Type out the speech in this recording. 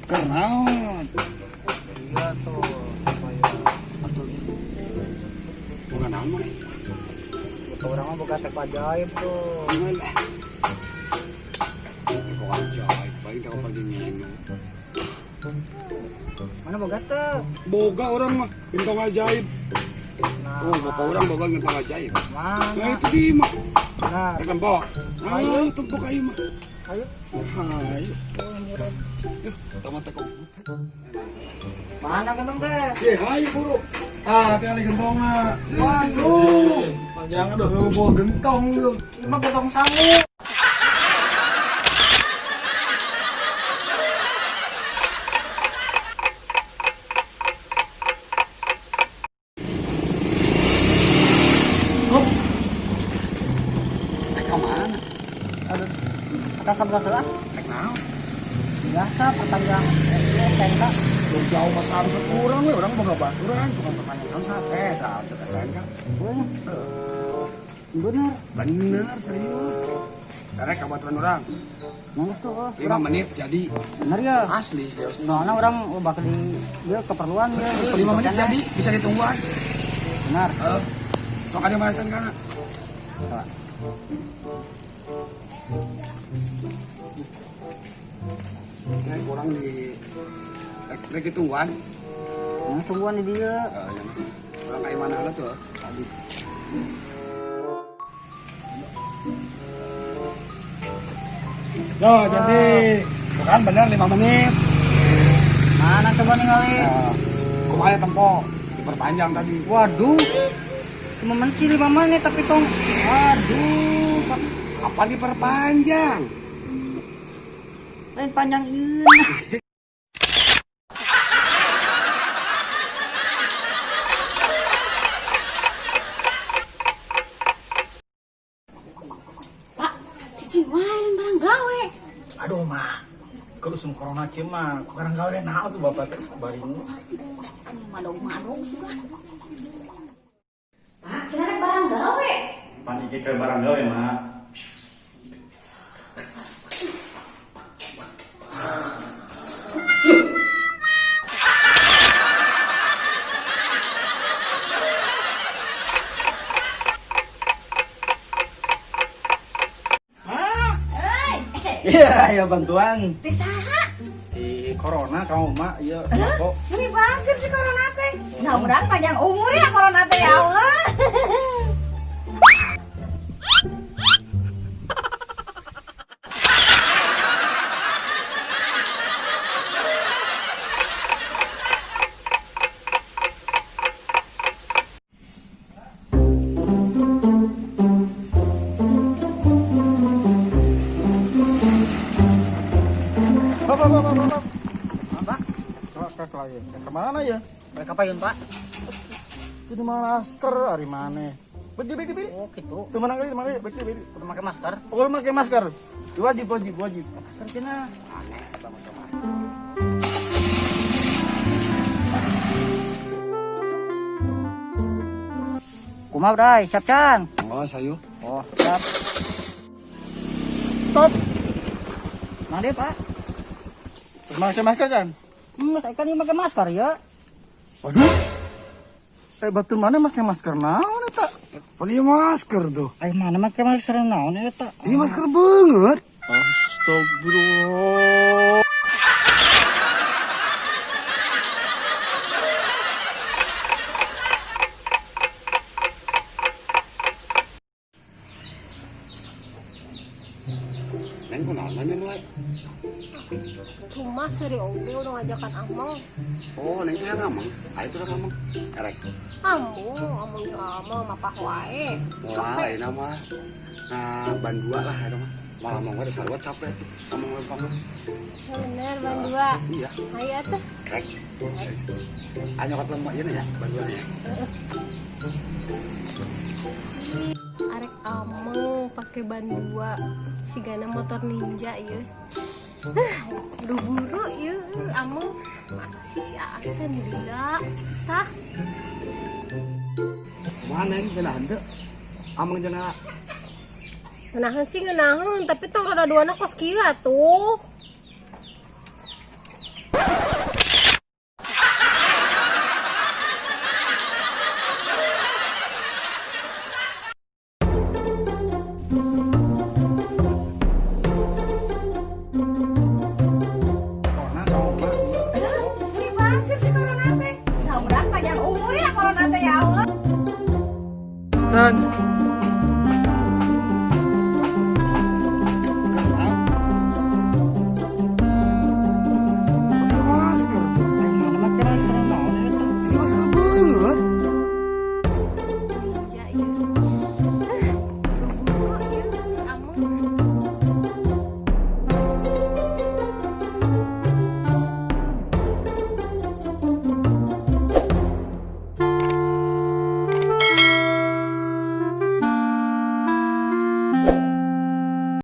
Kenaon? Iya tuh. Supaya Atuh. Bukan naon mah. buka orang mah boga teko ajaib tuh. Alah. Teko ajaib, paling teko pagi ngenu. Mana boga teh? Boga orang mah gentong ajaib. Nah, Oh, bapak orang boga gentong ajaib. mana? Nah, itu di mah. Nah, Rek lempok. Ayo, tempok ayo mah. Ayo. Ayo. Yuh, tamat teko. Mana gentong teh? Eh, hayu buru. Ah, tinggal gentongna. Waduh, Panjang aduh. Lu bawa gentong lu. ini mah gentong sangu. Rek ka mana? Aduh. Atas samsat lah. Rek naon? Biasa perpanjang STNK. Lu jauh ke samsat urang we, urang boga baturan tukang perpanjang samsat. Eh, samsat STNK. Bener. Bener. Bener, serius. Rek ka baturan urang. Nangis tuh. Oh. 5 menit jadi. Bener ya. Asli serius. Soalnya orang oh, bakal di dia keperluan ya. 5 menit jadi bisa ditungguan. Benar. Heeh. Sok ada mana STNK na? Pak. Ya, kurang di rek, rek ditungguan. Yang tungguan di dia. Heeh, ya, Mas. Urang kayak mana lah tuh tadi. Loh, jadi tuh kan bener 5 menit. Mana coba ningali? Nah, kumaha tempo diperpanjang tadi. Waduh. 5 menit sih 5 menit tapi tong. Aduh, Pak. Apa diperpanjang? Lain panjang ini. Pak, cicing wae lain barang gawe. Aduh mah. Kalau usum corona kieu mah barang gawe naon tuh bapak teh baring. Madog-madog suka. Pak, cenah rek barang gawe. Pan iki ke barang gawe mah. Iya, ya bantuan Teh saha? di corona kamu mah iya kok. Beri bager si corona teh. Nah, urang panjang umur ya corona teh ya Allah. Bapak, bapak, bapak. Apa? Ke lagi. Kemana ya? Mereka apa Pak? Jadi masker hari mana? Bedi, bedi, bedi. Oh, gitu. Tuh mana kali, mana kali, bedi, bedi. Udah pakai masker? Oh, pakai masker. Wajib, wajib, wajib. Masker cenah. Aneh sama sama. Kumaha, Bray? Siap, Cang? Oh, sayu. Oh, siap. Stop. Mang deh, Pak. Pakai masker kan? Saya kan ini pakai masker ya. Waduh. Eh, batu mana pakai masker naon eta? Beli masker tuh. Ay, mana pakai masker naon eta? Ini masker banget. Astagfirullah. Neng kunaon nanya wae. Cuma seri oge udah ngajakan ameng. Oh, neng teh yang ameng. Ayo tuh ameng. Erek. Amung, amung jeung ameng mapah wae. Moal ayeuna mah. Nah, ban dua lah eta mah. Malah ameng we sarua capek tuh. Ameng lempang mah. Bener ban dua. Iya, Ayo atuh. rek. Ayo nyokot lemak ieu ya, ban dua ya. Arek ameng pakai ban dua. Sigana motor ninja ieu. Duh buru ieu ameng. Mana sih si Aa teh lila. Tah, Mana neng geuna henteu? Ameng jeung Aa. ngeunaheun sih ngeunaheun, tapi tong roda duana kos kieu atuh. Pisan.